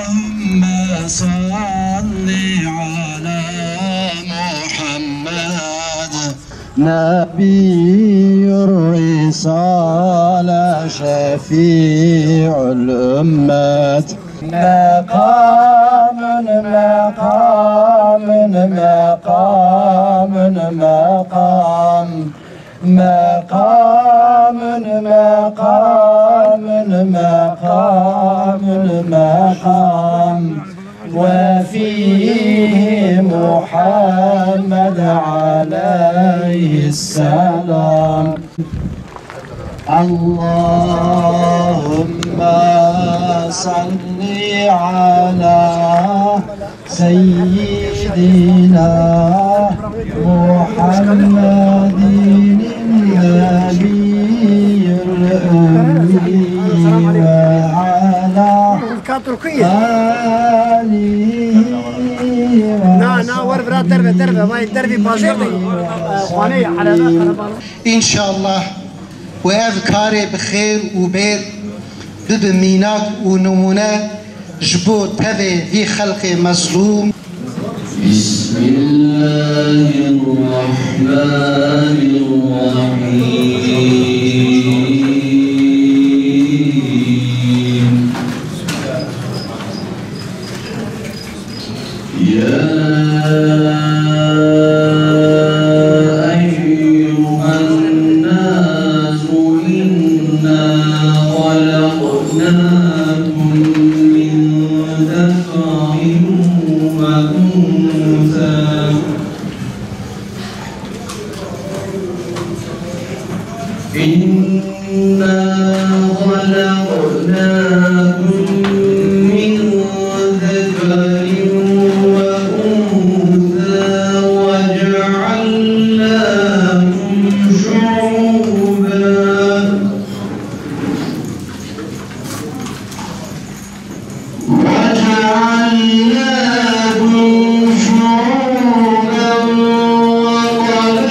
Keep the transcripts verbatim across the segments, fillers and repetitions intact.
اللهم صل على محمد نبي الرسالة شفيع الأمة. مقام، مقام، مقام، مقام. مقام، مقام، مقام، مقام، وفيه محمد عليه السلام. اللهم صل على سيدنا محمد النبي الأمي وعلى آله Na, na, wer vira derve, derve, vay dervî pajê de, e, xaneyê Eleve Qereban. İnşallah we ev karê bi xêr û bêr bibe mînak û nimûne ji bo tevê vî xelqê mezlûm. بسم الله الرحمن الرحيم. يا أيها الناس إنا خلقناكم من ذكر وأنثى. إنا خلقناكم من ذكر وأنثى وجعلناكم شعوبا وجعلناكم شعوبا وقبائل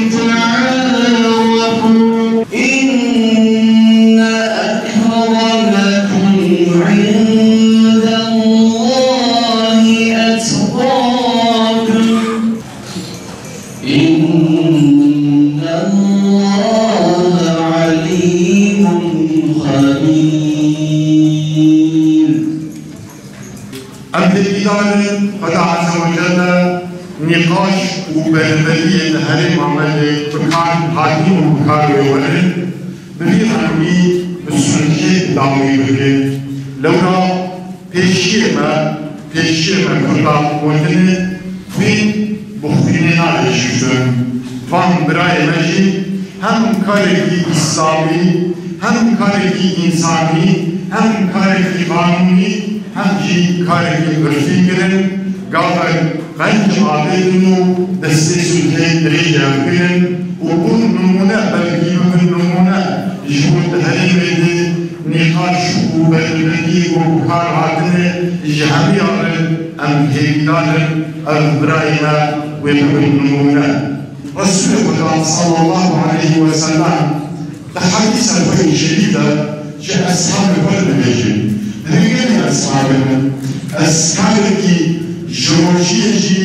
لتعارفوا. إن أكرمكم عند الله أتقاكم. إن الله عليم خبير. Em hêvîdar in Xweda Azze ve Celle nîqaş û berhevdiyê li herêma me lê bi kar hatin û bi kar wê werin, bi vî rengî bi sulhê bi dawî bikin. Lewra Pêşiyê me, pêşiyê me Kurda gotinê, xwîn bi xwînê nayê şûştin. Van birayê me jî hem karekî îslamî, hem karekî însanî, hem karekî qanûnî, hem jî karekî urfî kirin. Gavek qenc avêtin û destê sulhê dirêj ev kirin û bûn nimûne, belkî bibin nimûne ji bo di herêmê de nîqaş û berhevdiyê ku bi kar hatine ji hemiya re em hêvîdar in ev birayê me wê bibin nimûne. Resûlê Xweda sallallahu aleyhi ve sellem di hedîsa xwe yê şerîf de ji eshabê xwe re dibêje, Dibê gelê eshabê min, ez karekî ji rojiyê jî,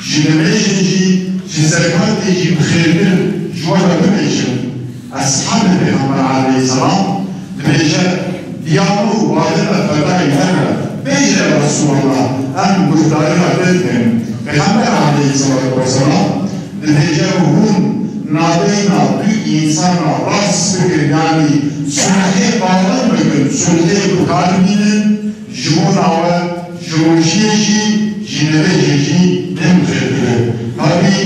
ji nimêjê jî, ji zekatê jî bi xêrtir ji we re bibêjim. Eshabê Pêxember aleyhisselam dibêje, Diya min û badê me fedayê te be. Bêje ya Resûlallah, em guhdariya te dikin. Pêxember aleyhisselatu vesselam dibêje, Hûn nabeyna du însana rast bikin, yanî sulhê qalan bikin, sulhê bi kar bînin, ji bona we ji rojiyê jî, ji nimêjê jî ne bi xêrtir e. Tabî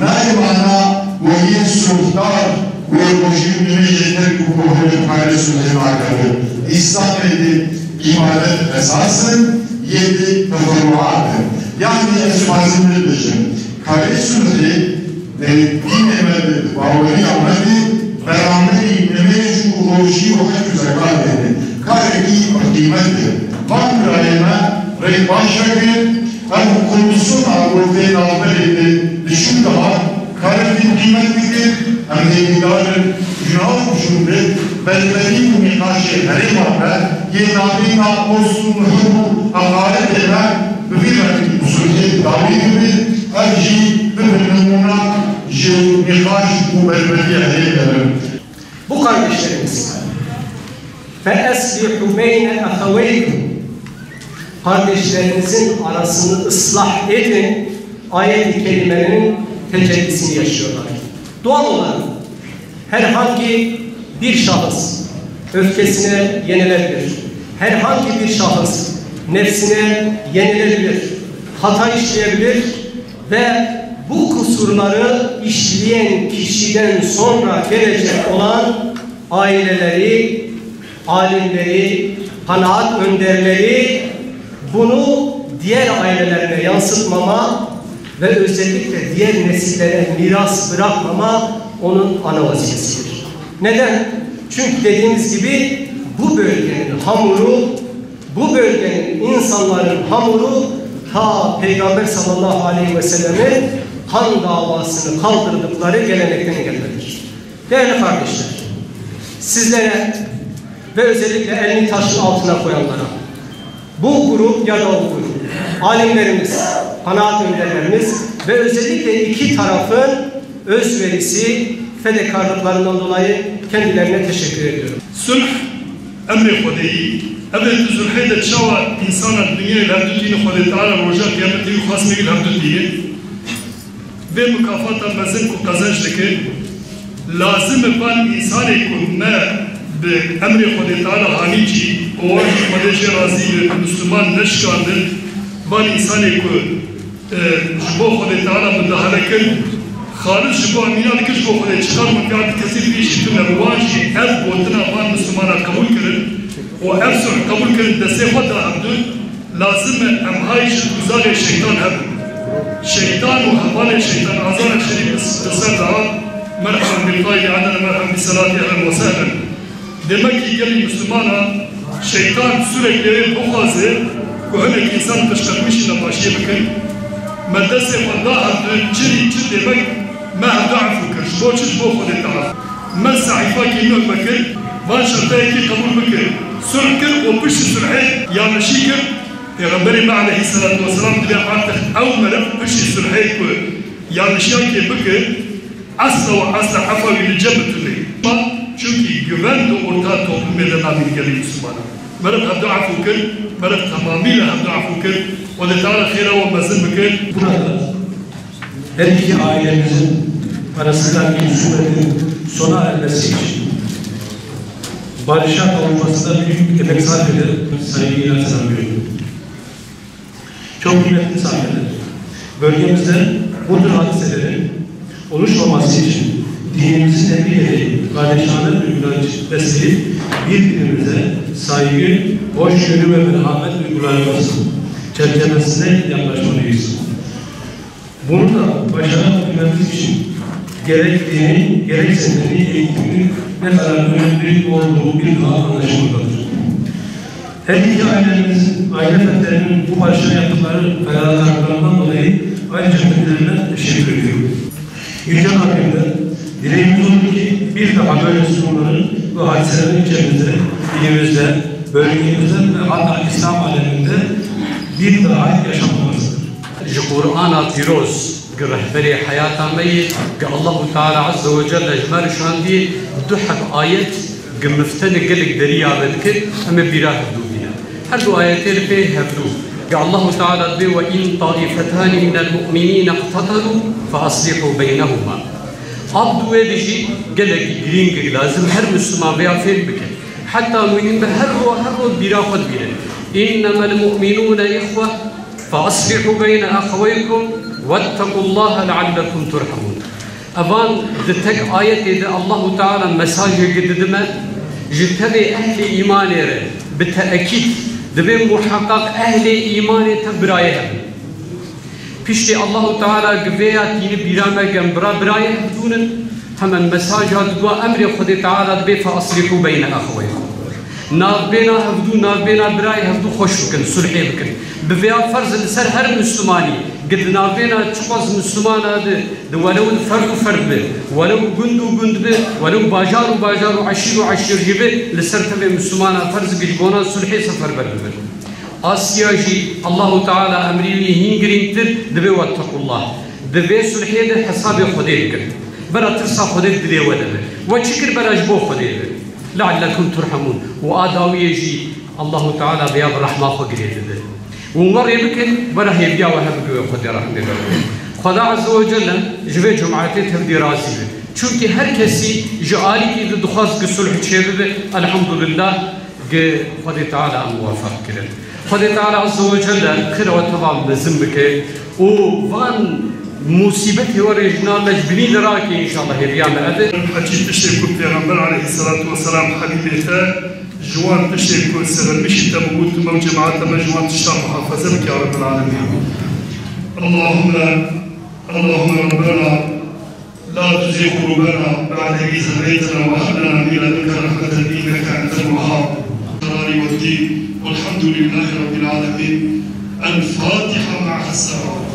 nayê mana weriyê sulhdar wê rojî û nimêjê terk û kohinê bi karê sulhê nakeve. Îslamê de îbadet esas in, yê de teferruat in. Yanî ez dixwazim vê bêjim, karê sulhê Di dînê me de, di baweriya me de, beramberî nimêj û rojî û hec û zekatê de karekî bi qîmet e. Van birayê me rê baş vekir, ev komîsyona ku vê navberê de diçû dihat, karekî bi qîmet dikir, em Hêvîdar in ji nav jû re berberî û nîqaşê herêma me yên navîna Oslo û Hurm û Eqaidê me bi vî rengî sulhê dawî bibe, ev jî bibe nimûna ji nîqaş û berberiya herêmê re. Bu kardeşlerimiz, فَأَصْلِحُوا بَيْنَ أَخَوَيْكُمْ, kardeşlerinizin arasını ıslah edin ayet-i kerimelerinin tecellisini yaşıyorlar. Doğal olarak herhangi bir şahıs öfkesine yenilebilir. Herhangi bir şahıs nefsine yenilebilir. Hata işleyebilir ve bu kusurları işleyen kişiden sonra gelecek olan aileleri, alimleri, kanaat önderleri bunu diğer ailelerine yansıtmama ve özellikle diğer nesillere miras bırakmama onun ana vazifesidir. Neden? Çünkü dediğimiz gibi bu bölgenin hamuru, bu bölgenin insanların hamuru ta Peygamber sallallahu aleyhi ve sellemin kan davasını kaldırdıkları gelenekten gelmedir. Değerli kardeşler, sizlere ve özellikle elini taşın altına koyanlara, bu grup ya da o grup, alimlerimiz, kanaat önderlerimiz ve özellikle iki tarafın özverisi, fedakarlıklarından dolayı kendilerine teşekkür ediyorum. Sulh emrê Xwedê yî. Ev ê tu sulhê de çawa însanan dinyayê li hev du tînin Xwedê Teala roja qiyametê wî xwest me li hev du tînin? Vê mukafata mezin ku qezenc dike, lazim e van însanê ku me bi emrê Xwedê Teala hanîtî û wan jî Xwedê jê razî be, Misliman neşikandin, van însanê ku, e, ji bo Xwedê Teala mudahale kir, xalis ji bo emîna dikir, ji bo Xwedê çiqas min pê kesî pêşî tune bi wan jî ev gotina van Mislimana qebûl kirin û ev sulh qebûl kirin, destê xwe da hevdû. Lazim e em hay ji tuzaxê şeytan hebin. Şeytan û hevalên şeytan, azara şerîf li ser de hat, merhaban bil qaîlî Eden, merhaban bi selatî, ehlen we sehlen. Demek ki gelî Mislimana şeytan sürekli bixwaze ku hinek însan qişqirtmişî nepaşiyê bikin. Me destê xwe da hevdu, çi rî çi demek me hevdu efû kir. Ji bo çi? Ji bo Xwedê Teala. Me sehîfakî nû vekir, van şerteyekî qebûl bikir. Sulh kir û piştî sulhê yanlişî kir. Pêxemberê me aleyhisselatu vesselam dibê artık ew meriv piştî sulhê ku yanlişiyakê bikir, esla ve esla efa wî li cem bi tu neyê. Çunkî güven di orta toplumê de nabîn gelî Mislimanan. Meriv hevdu efû kir, meriv temamî li hevdu efû kir. Xwedê Teala xêra we mezin bikir. Burada her iki ailemizin arasındaki husumetin sona ermesi için barışa kavuşmasında büyük emek sarf eden saygıyla selamlıyorum. Çok kıymetli misafirler, bölgemizde bu tür hadiselerin oluşmaması için dinimizin emri gereği kardeşane duygular besleyip birbirimize saygı, hoşgörü ve merhamet duygularımız çerçevesinde yaklaşmalıyız. Bunu da başarabilmemiz için gerek dinin, gerekse medeni eğitimin ne kadar önemli olduğu bir daha anlaşılmaktadır. Her iki ailemizin, aile fertlerinin bu barışa yaptıkları fedakarlıklarından dolayı ayrıca kendilerine teşekkür ediyorum. Yüce Rabbimden dileğimiz olur ki bir daha böyle sorunların ve hadiselerin ülkemizde, ilimizde, bölgemizde ve hatta İslam aleminde bir daha yaşanmamasıdır. Ji Qur'ana Pîroz, gi rehberê heyata me yê, gi Allahu Teala Azze ve Celle ji me re şandî, du heb ayet, gi mifte li gelek derî ya vedikir, em ê bîra hevdû bînin. Her du ayetê li pê hevdû. Gi Allahu Teala dibê, "Ve in taifetani minel mu'minîne iqtetelû fe aslîhû beynehûma." Ev du wê dijî gelek girîng, lazim her Misliman vêya fêm bike. Heta muhîm be her ro, her ro bîra xwe dibîne. "Înnemel mu'minûne îxwe." "Fe aslihû beyne exeweykum wettequllahe leallekum turhemûn." Evan di tek ayetê de Allahu Teala mesajê didime, ji tevê ehlê îmanê re bi teekîd dibê muheqeq ehlê îmanê tev birayê hebin. Piştî Allahu Teala gi vê ya tîni bîra me gen bira birayê hevdûnin, hemen mesaja didwa emrê Xwedê Teala dibê fe aslihû beyne exeweykum. Navbêna hevdû, navbêna birayê hevdû xweş bikin, sulhê bikin. Bi vêya ferz li ser her Mislimanî, Gi di navbêna çiqas Mislimana de, di welew di ferd û ferd be, welew gund û gund be, welew bajar û bajar û eşîr û eşîr jî be, li ser tevê Mislimana ferz e, ji bona sulhê seferber bibe. Asiya jî Allahu Teala emrî wî hîn girîngtir, divê wettaqullah. Di vê sulhê de hesabê Xwedê bikin. Bera tirsa Xwedê di dilê we de be. We çi kir, bera ji bo Xwedê be. Leallekum turhemun. Û a dawiyê jî Allahu Teala vêya bi rehma xwe girê dide. Hûn we rê bikin, were hêviya we hebe ku wê Xwedê rehmê be. Xweda Azze ve Celle ji vê cumatê tevdî razî be. Çunkî her kesî ji alîkî de dixwaz ku sulh çêbibe, elhamdulillah, ku Xwedê Teala em muwefeq kirin. Xwedê Teala Azze ve Celle xêra we teva mezin bike û van musîbetê were ji nav me ji binî de rake, înşallah, hêviya me ev e. Hecî tiştê ku Pêxember aleyhisselatu vesselam Habîbê te Ji wan tiştên ku sebemişî te bû, tu me û cemaeta me ji wan tiştan muhafaze bike, ya Rabbel Alemîn. اللهم، اللهم ربنا لا تزغ قلوبنا بعد إذ هديتنا وهب لنا من لدنك رحمة إنك أنت الوهاب. والدين. والحمد لله رب العالمين. الفاتحة مع السلام.